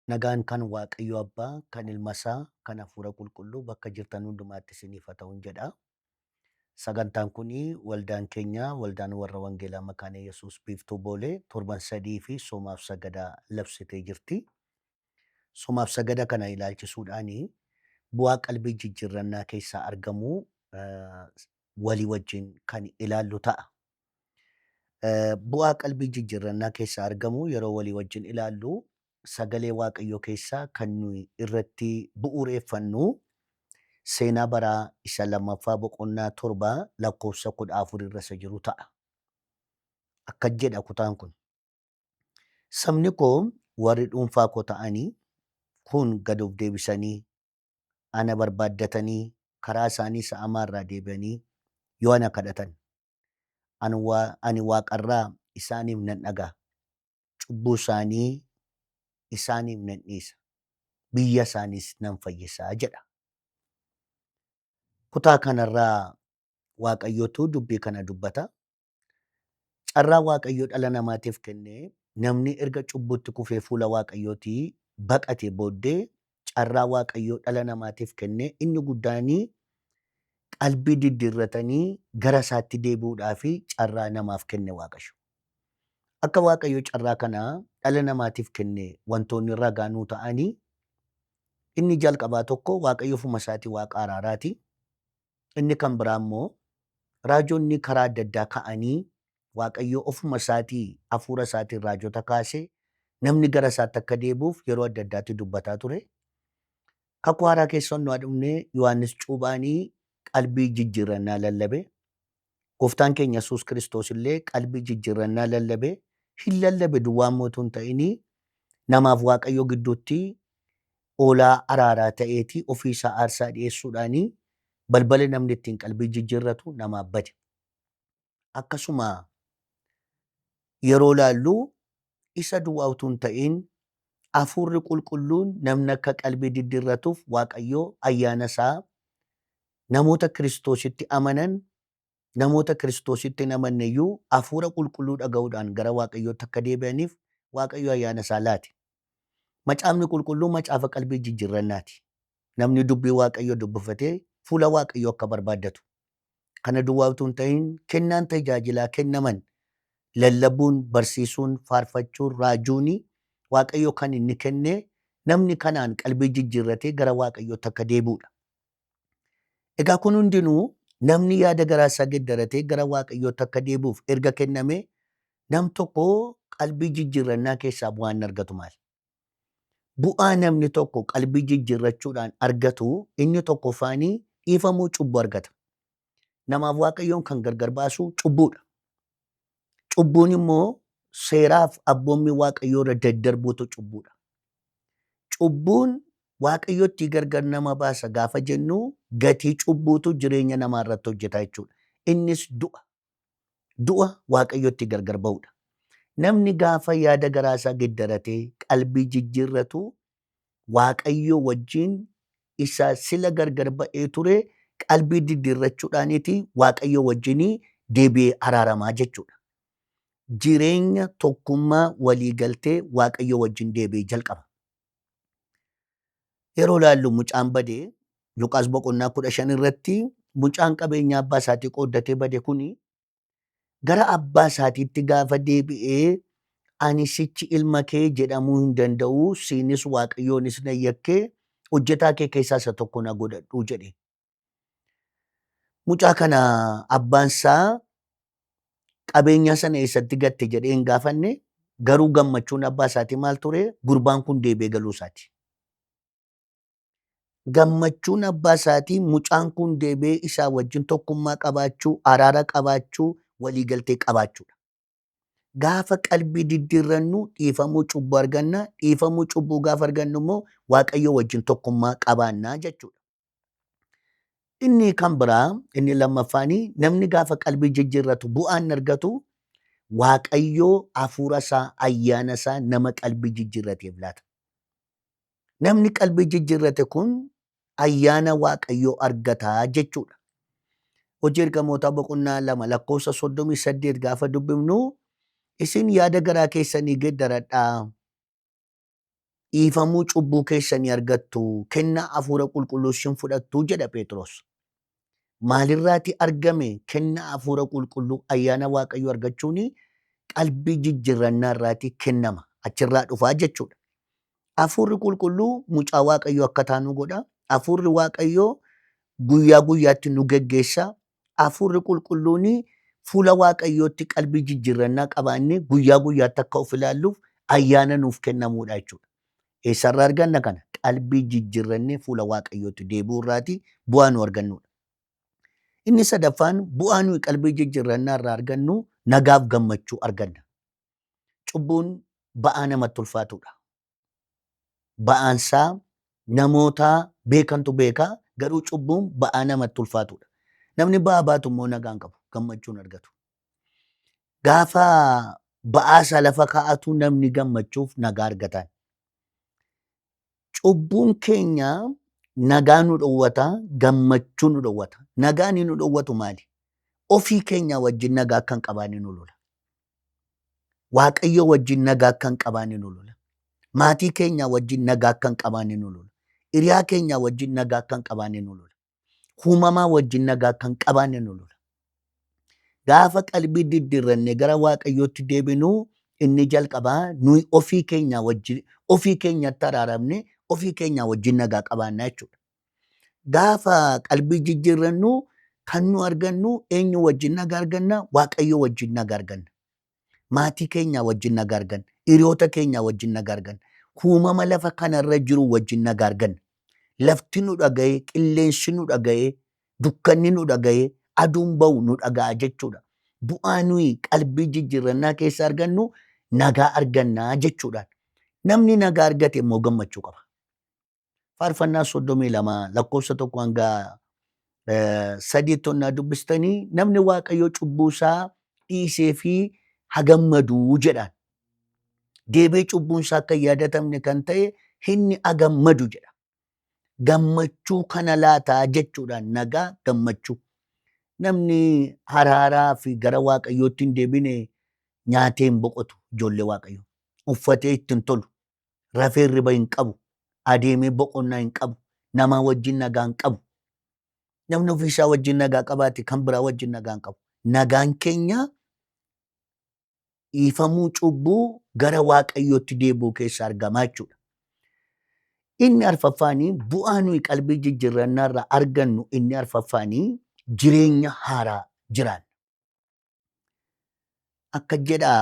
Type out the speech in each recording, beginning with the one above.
Nagaan kan Waaqayyo Abbaa, kan Ilma Isaa, kan Hafuura Qulqulluu bakka jirtan hundumaatti isiniif haa ta'uun jedha. Sagantaan kun waldaan keenya waldaan warra Wangeelaa Makaana Yesuus Biiftuu Boolee torban 3 fi soomaaf sagadaa labsitee jirti. Soomaaf sagada kana ilaalchisuudhaan bu'aa qalbii jijjiirrannaa keessaa argamu walii wajjin kan ilaallu ta'a. Bu'aa qalbii jijjiirrannaa keessaa argamu yeroo walii wajjin ilaallu sagalee Waaqayyoo keessaa kan nuyi irratti bu'uureeffannu seenaa baraa isa lammaffaa boqonnaa 7 lakkoofsa 14 irra isa jiru ta'a. Akkas jedha kutaan kun. Sabni koo warri dhuunfaa koo ta'anii kun gad of deebisanii ana barbaaddatanii karaa isaanii isa hamaa irraa deebi'anii yoo ana kadhatan ani waaqarraa isaaniif nan dhaga'a. Cubbuu isaanii isaaniif nan dhiisa. Biyya isaaniis nan fayyisa jedha. Kutaa kanarraa Waaqayyotu dubbii kana dubbata. Carraa Waaqayyo dhala namaatiif kenne namni erga cubbuutti kufee fuula Waaqayyootii baqate booddee carraa Waaqayyo dhala namaatiif kenne inni guddaan qalbii diddiirratanii gara isaatti deebi'uudhaaf carraa namaaf kenne Waaqayyo. Akka Waaqayyo carraa kana dhala namaatiif kenne wantoonni ragaa nuu ta'anii inni jalqabaa tokko Waaqayyo ofuma isaatii Waaqa araaraati. Inni kan biraa immoo raajonni karaa adda addaa ka'anii Waaqayyo ofuma isaatii hafuura isaatiin raajota kaasee namni gara isaatti akka deebi'uuf yeroo adda addaatti dubbataa ture. Kakuu haaraa keessa onnaa dhufne Yohaannis cuuphaanii qalbii jijjiirrannaa lallabe. Gooftaan keenya Yesuus Kiristoos illee qalbii jijjiirrannaa lallabe. Hin lallabe duwwaa immoo utuu hin ta'inii namaaf Waaqayyo gidduutti oolaa araaraa ta'eeti ofii isaa aarsaa dhi'eessuudhaanii balbala namni ittiin qalbii jijjiirratu namaaf bade. Akkasuma yeroo laallu isa duwwaa utuu hin ta'in hafuurri qulqulluun namni akka qalbii diddiirratuuf Waaqayyo ayyaana isaa namoota Kiristoositti amanan namoota Kiristoositti hin amanne iyyuu hafuura qulqulluu dhaga'uudhaan gara Waaqayyootti akka deebi'aniif Waaqayyo ayyaana isaa laate. Macaafni qulqulluun macaafa qalbii jijjiirrannaati. Namni dubbii Waaqayyoo dubbifatee fuula Waaqayyoo akka barbaaddatu. Kana duwwaa utuu hin ta'in kennaan tajaajilaa kennaman lallabuun, barsiisuun, faarfachuun, raajuuni Waaqayyo kan inni kenne namni kanaan qalbii jijjiirratee gara Waaqayyootti akka deebi'udha. Egaa kun hundinuu namni yaada garaa isaa geddaratee gara Waaqayyootti akka deebi'uuf erga kennamee nam tokko qalbii jijjiirrannaa keessaa bu'aan inni argatu maali? Bu'aa namni tokko qalbii jijjiirrachuudhaan argatu inni tokkoffaanii dhiifamuu cubbuu argata. Namaaf Waaqayyoon kan gargar baasu cubbuudha. Cubbuun immoo seeraaf abboommii Waaqayyoo irra daddarbuutu cubbuudha. Cubbuun Waaqayyottii gargar nama baasa gaafa jennu gatii cubbuutu jireenya namaa irratti hojjeta jechuudha. Innis du'a. Du'a Waaqayyottii gargar ba'uudha. Namni gaafa yaada garaa isaa geddaratee qalbii jijjiirratu Waaqayyo wajjin isa sila gargar ba'ee ture qalbii diddiirrachuudhaaniiti Waaqayyo wajjinii deebi'ee araaramaa jechuudha. Jireenya tokkummaa walii galtee Waaqayyo wajjin deebi'ee jalqaba. Yeroo ilaallu mucaan bade Luqaas boqonnaa 15 irratti mucaan qabeenya abbaa isaatii qooddatee bade kuni gara abbaa isaatiitti gaafa deebi'ee ani sichi ilma kee jedhamuu hin danda'u siinis Waaqayyoonis nan yakkee hojjetaa kee keessaa isa tokko na godhadhu jedhe. Mucaa kana abbaan isaa qabeenyaa sana eessatti gatte jedhee hin gaafanne garuu gammachuun abbaa isaatii maal ture gurbaan kun deebi'ee galuu isaati. Gammachuun abbaa isaatii mucaan kun deebi'ee isaa wajjin tokkummaa qabaachuu, araara qabaachuu, waliigaltee qabaachuudha. Gaafa qalbii diddiirrannu dhiifamuu cubbuu arganna. Dhiifamuu cubbuu gaafa argannu immoo Waaqayyo wajjin tokkummaa qabaanna jechuudha. Inni kan biraa inni lammaffaanii namni gaafa qalbii jijjiirratu bu'aan argatu Waaqayyo hafuura isaa ayyaana isaa nama qalbii jijjiirrateef laata. Namni qalbii jijjiirrate kun ayyaana Waaqayyoo argata jechuudha. Hojii Ergamootaa boqonnaa 2 lakkoofsa 38 gaafa dubbifnu isin yaada garaa keessanii geeddaradhaa. Dhiifamuu cubbuu keessanii argattu, kennaa hafuura qulqulluu isin fudhattu jedha Phexros. Maalirraati argame kennaa hafuura qulqulluu ayyaana Waaqayyoo argachuun qalbii jijjiirrannaa irraati kennama. Achirraa dhufaa jechuudha. Hafuurri qulqulluu mucaa Waaqayyoo akka taanu godha. Hafuurri Waaqayyoo guyyaa guyyaatti nu geggeessa. Hafuurri qulqulluun fuula Waaqayyootti qalbii jijjiirrannaa qabaannee guyyaa guyyaatti akka of ilaalluuf ayyaana nuuf kennamuudha jechuudha. Eessarraa arganna kana? Qalbii jijjiirrannee fuula Waaqayyootti deebi'uu irraati bu'aa nu argannudha. Inni sadaffaan bu'aa nuyi qalbii jijjiirrannaa irraa argannu nagaaf gammachuu arganna. Cubbuun ba'aa namatti ulfaatudha. Ba'aansaa namoota beekantu beeka garuu cubbuun ba'aa namatti ulfaatudha. Namni ba'aa baatu immoo nagaa hin qabu, gammachuu hin argatu. Gaafa ba'aa isaa lafa kaa'atu namni gammachuuf nagaa argatan. Cubbuun keenya nagaa nu dhowwata, gammachuu nu dhowwata. Nagaa inni nu dhowwatu maali? Ofii keenya wajjin nagaa akka hin qabaanne nu lola. Waaqayyo wajjin nagaa akka hin qabaanne nu lola. Maatii keenya wajjin nagaa akka hin qabaanne nu lola. Hiriyaa keenya wajjin nagaa akka hin qabaanne nu lola. Uumamaa wajjin nagaa akka hin qabaanne nu lola. Gaafa qalbii diddiirrannee gara Waaqayyootti deebinu inni jalqabaa nuyi ofii keenya wajjin ofii keenyatti araaramne ofii keenya wajjin nagaa qabaanna jechuudha. Gaafa qalbii jijjiirrannu kan nu argannu eenyu wajjin nagaa arganna? Waaqayyo wajjin nagaa arganna. Maatii keenya wajjin nagaa arganna. Hiriyoota keenya wajjin nagaa arganna. Uumama lafa kanarra jiru wajjin nagaa arganna. Lafti nu dhaga'ee, qilleensi nu dhaga'ee, dukkanni nu dhaga'ee, aduun ba'u nu dhaga'a jechuudha. Bu'aa nuyi qalbii jijjiirrannaa keessa argannu nagaa argannaa jechuudha. Namni nagaa argate immoo gammachuu qaba. Faarfannaa 32 lakkoofsa 1 hanga 3tti onnaa dubbistanii namni Waaqayyoo cubbuu isaa dhiisee fi hagammaduu jedhaan. Deebi'ee cubbuun isaa akka hin yaadatamne kan ta'e inni hagammadu jedha. Gammachuu kana laataa jechuudhaan nagaa gammachuu. Namni haraaraa fi gara Waaqayyootti hin deebine nyaatee hin boqotu ijoollee Waaqayyoo. Uffatee itti hin tolu. Rafee hirriba hin qabu, adeemee boqonnaa hin qabu, namaa wajjin nagaa hin qabu. Namni ofii isaa wajjin nagaa qabaate kan biraa wajjin nagaa hin qabu. Nagaan keenya dhiifamuu cubbuu gara Waaqayyootti deebi'uu keessa argamaa jechuudha. Inni arfaffaanii bu'aa nuyi qalbii jijjiirrannaa irraa argannu inni arfaffaanii jireenya haaraa jiraanna. Akka jedha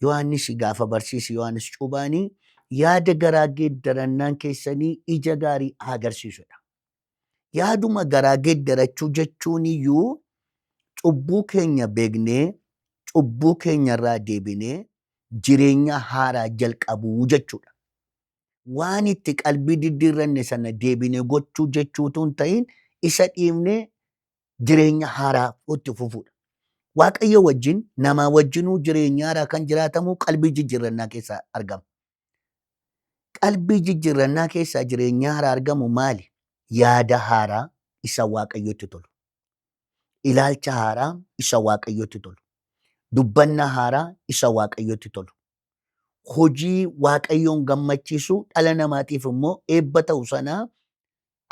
Yohaannis gaafa barsiise Yohaannis cuuphaanii yaada garaa geeddarannaan keessanii ija gaarii haa agarsiisudha. Yaaduma garaa geeddarachuu jechuun iyyuu cubbuu keenya beeknee cubbuu keenya irraa deebinee jireenya haaraa jalqabuu jechuudha. Waan itti qalbii diddiirranne sana deebinee gochuu jechuu utuu hin ta'in isa dhiifnee jireenya haaraa itti fufuudha. Waaqayyo wajjin namaa wajjinuu jireenya haaraa kan jiraatamu qalbii jijjiirrannaa keessaa argama. Qalbii jijjiirrannaa keessaa jireenya haaraa argamu maali? Yaada haaraa isa Waaqayyotti tolu. Ilaalcha haaraa isa Waaqayyotti tolu. Dubbannaa haaraa isa Waaqayyotti tolu. Hojii Waaqayyoon gammachiisu dhala namaatiif immoo eebba ta'u sanaa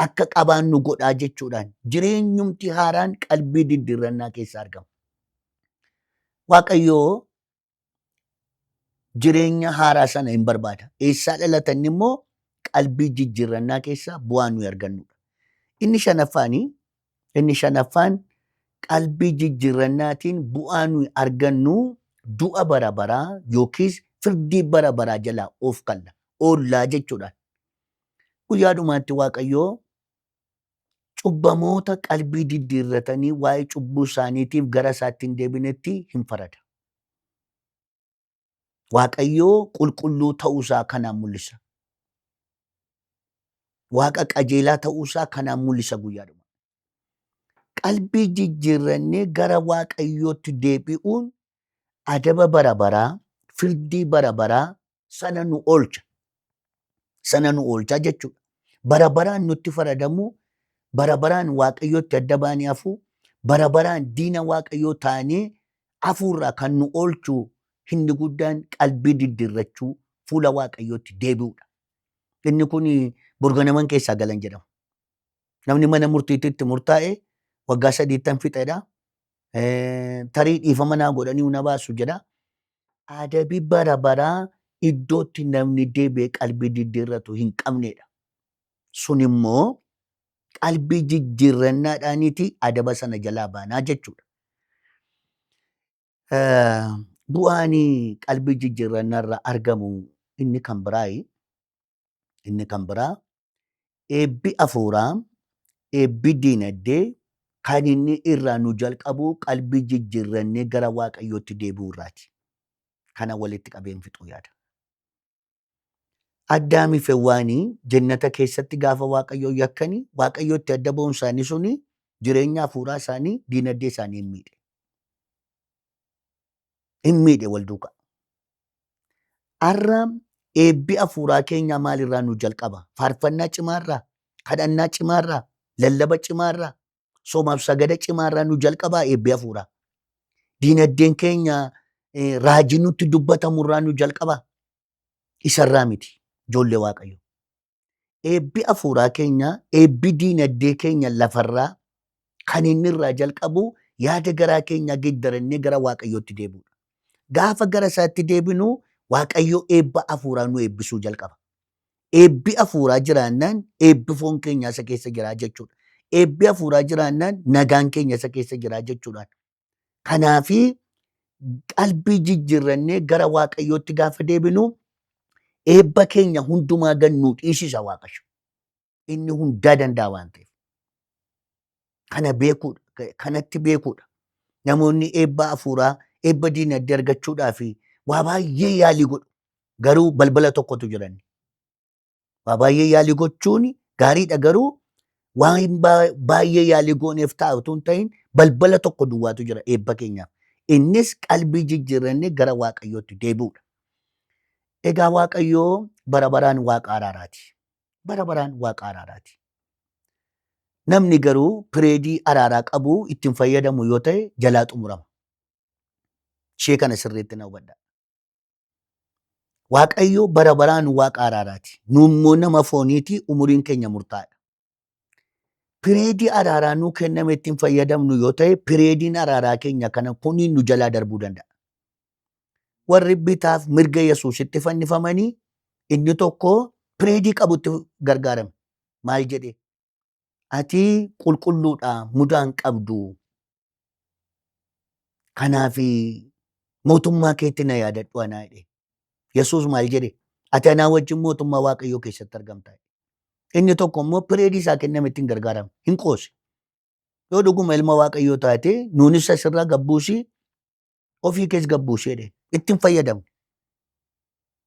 akka qabaannu godhaa jechuudhaan jireenyumti haaraan qalbii diddiirrannaa keessa argama. Waaqayyoo jireenya haaraa sana hin barbaada. Eessaa dhalatan immoo qalbii jijjiirrannaa keessaa bu'aa nuyi argannudha. Inni shanaffaanii inni shanaffaan qalbii jijjiirrannaatiin bu'aa nuyi argannu du'a bara baraa yookiis firdii bara baraa jalaa of kalla oollaa jechuudhaan. Guyyaa dhumaatti Waaqayyoo cubbamoota qalbii diddiirratanii waa'ee cubbuu isaaniitiif gara isaatti hin deebinetti hin farada. Waaqayyoo qulqulluu ta'uu isaa kanaan mul'isa. Waaqa qajeelaa ta'uu isaa kanaan mul'isa guyyaa dhumaa. Qalbii jijjiirrannee gara Waaqayyootti deebi'uun adaba bara baraa, firdii bara baraa sana nu oolcha. Sana nu oolcha jechuudha. Bara baraan nutti faradamuu, bara baraan Waaqayyootti adda baanee hafuu, bara baraan diina Waaqayyoo taanee hafuurraa kan nu oolchu inni guddaan qalbii diddiirrachuu fuula Waaqayyootti deebi'uudha. Inni kun borganaman keessaa galan jedhama. Namni mana murtiitti itti murtaa'e waggaa sadiittan fixedha. Tarii dhiifama naa godhanii na baasu jedha. Adabi bara baraa iddootti namni deebi'ee qalbii diddiirratu hin qabnedha. Sun immoo qalbii jijjiirrannaadhaaniiti adaba sana jalaa baanaa jechuudha. Bu'aan qalbii jijjiirrannaarraa argamu inni kan biraayi. Inni kan biraa eebbi hafuuraa, eebbi diinagdee kan inni irraa nu jalqabu qalbii jijjiirrannee gara Waaqayyootti deebi'uu irraati. Kana walitti qabeen fixuu yaada. Addaamii fi Hewwaanii jannata keessatti gaafa Waaqayyoon yakkanii Waaqayyootti adda ba'uun isaanii suni jireenya hafuuraa isaanii diinagdee isaanii hin miidhe. Hin miidhe wal duukaa. Har'a eebbi hafuuraa keenyaa maalirraa nu jalqaba? Faarfannaa cimaarraa, kadhannaa cimaarraa, lallaba cimaarraa, soomaaf sagada cimaarraa nu jalqabaa eebbi hafuuraa. Diinagdeen keenya raajii nutti dubbatamurraa nu jalqabaa. Isarraa miti ijoollee Waaqayyo. Eebbi hafuuraa keenya, eebbi diinagdee keenya lafarraa kan inni irraa jalqabu yaada garaa keenyaa geeddarannee gara Waaqayyootti deebi'uudha. Gaafa gara isaatti deebinu Waaqayyo eebba hafuuraa nu eebbisuu jalqaba. Eebbi hafuuraa jiraannaan eebbi foon keenyaa isa keessa jiraa jechuudha. Eebbi hafuuraa jiraannaan nagaan keenya isa keessa jiraa jechuudhaan. Kanaafi qalbii jijjiirrannee gara Waaqayyootti gaafa deebinu eebba keenya hundumaa gad nuu dhiisisa Waaqayyo. Inni hundaa danda'a waan ta'eef. Kana beekuudha. Kanatti beekuudha. Namoonni eebba hafuuraa, eebba diinagdee argachuudhaaf waa baay'ee yaalii godhu. Garuu balbala tokkotu jiran. Waa baay'ee yaalii gochuun gaariidha garuu waan baay'ee yaalii gooneef ta'a utuu hin ta'in balbala tokko duwwaatu jira eebba keenyaaf. Innis qalbii jijjiirrannee gara Waaqayyootti deebi'uudha. Egaa Waaqayyoo bara baraan Waaqa araaraati. Bara baraan Waaqa araaraati. Namni garuu pireedii araaraa qabu ittiin fayyadamu yoo ta'e jalaa xumurama. Ishee kana sirriitti na hubadhaa. Waaqayyo bara baraan Waaqa araaraati. Nu immoo nama fooniiti umuriin keenya murtaa'aadha. Pireedii araaraa nuu kenname ittiin fayyadamnu yoo ta'e pireediin araaraa keenya kana kuni nu jalaa darbuu danda'a. Warri bitaaf mirga Yesuusitti fannifamanii inni tokko pireedii qabutti gargaarame. Maal jedhee? Ati qulqulluudha mudaa hin qabdu. Kanaaf mootummaa keetti na yaadadhu anaa jedhe. Yesuus maal jedhe? Ati anaa wajjin mootummaa Waaqayyoo keessatti argamta. Inni tokko immoo pireedii isaa kenname ittiin gargaarame. Hin qoose. Yoo dhuguma ilma Waaqayyoo taate nuunis asirraa gabbuusii ofii kees gabbuusii jedhe. Ittiin fayyadamne.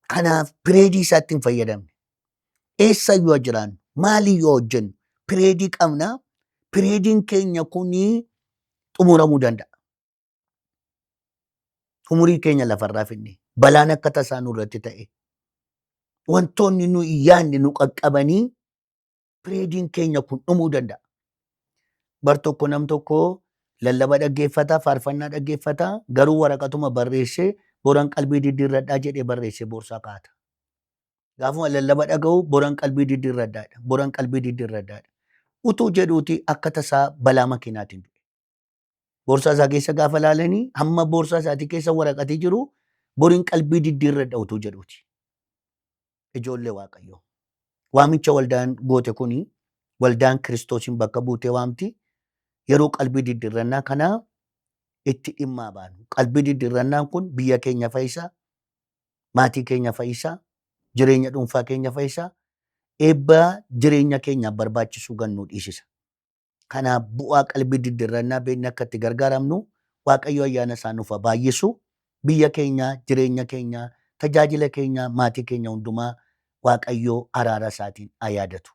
Kanaaf pireedii isaa ittiin fayyadamne. Eessa yoo jiraannu maalii yoo hojjennu pireedii qabna. Pireediin keenya kunii xumuramuu danda'a. Umurii keenya lafarraa finne balaan akka tasaa nurratti ta'e wantoonni nu hin yaadne nu qaqqabanii pireediin keenya kun dhumuu danda'a. Bar tokko nam tokko lallaba dhaggeeffata, faarfannaa dhaggeeffata, garuu waraqatuma barreessee boran qalbii diddiirradhaa jedhee barreessee boorsaa kaa'ata. Gaafuma lallaba dhaga'u boran qalbii diddiirradhaadha, boran qalbii diddiirradhaadha. Utuu jedhuuti akka tasaa balaa makiinaatiin du'e. Boorsaa isaa keessa gaafa laalanii hamma boorsaa isaatii keessa waraqati jiru boriin qalbii diddiirradha utuu jedhuuti. Ijoollee Waaqayyoo. Waamicha waldaan goote kuni waldaan Kiristoosiin bakka buutee waamti. Yeroo qalbii diddiirrannaa kanaa itti dhimmaa baanu. Qalbii diddiirrannaan kun biyya keenya fayyisa, maatii keenya fayyisa, jireenya dhuunfaa keenya fayyisa, eebba jireenya keenyaaf barbaachisu gannuu dhiisisa. Kanaaf bu'aa qalbii diddirrannaa beeknee akka itti gargaaramnu Waaqayyo ayyaana isaa nuuf haa baay'isu. Biyya keenya, jireenya keenya, tajaajila keenya, maatii keenya hundumaa Waaqayyo araara isaatiin haa yaadatu.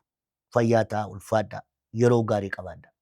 Fayyaa ta'aa ulfaadhaa. Yeroo gaarii qabaadhaa.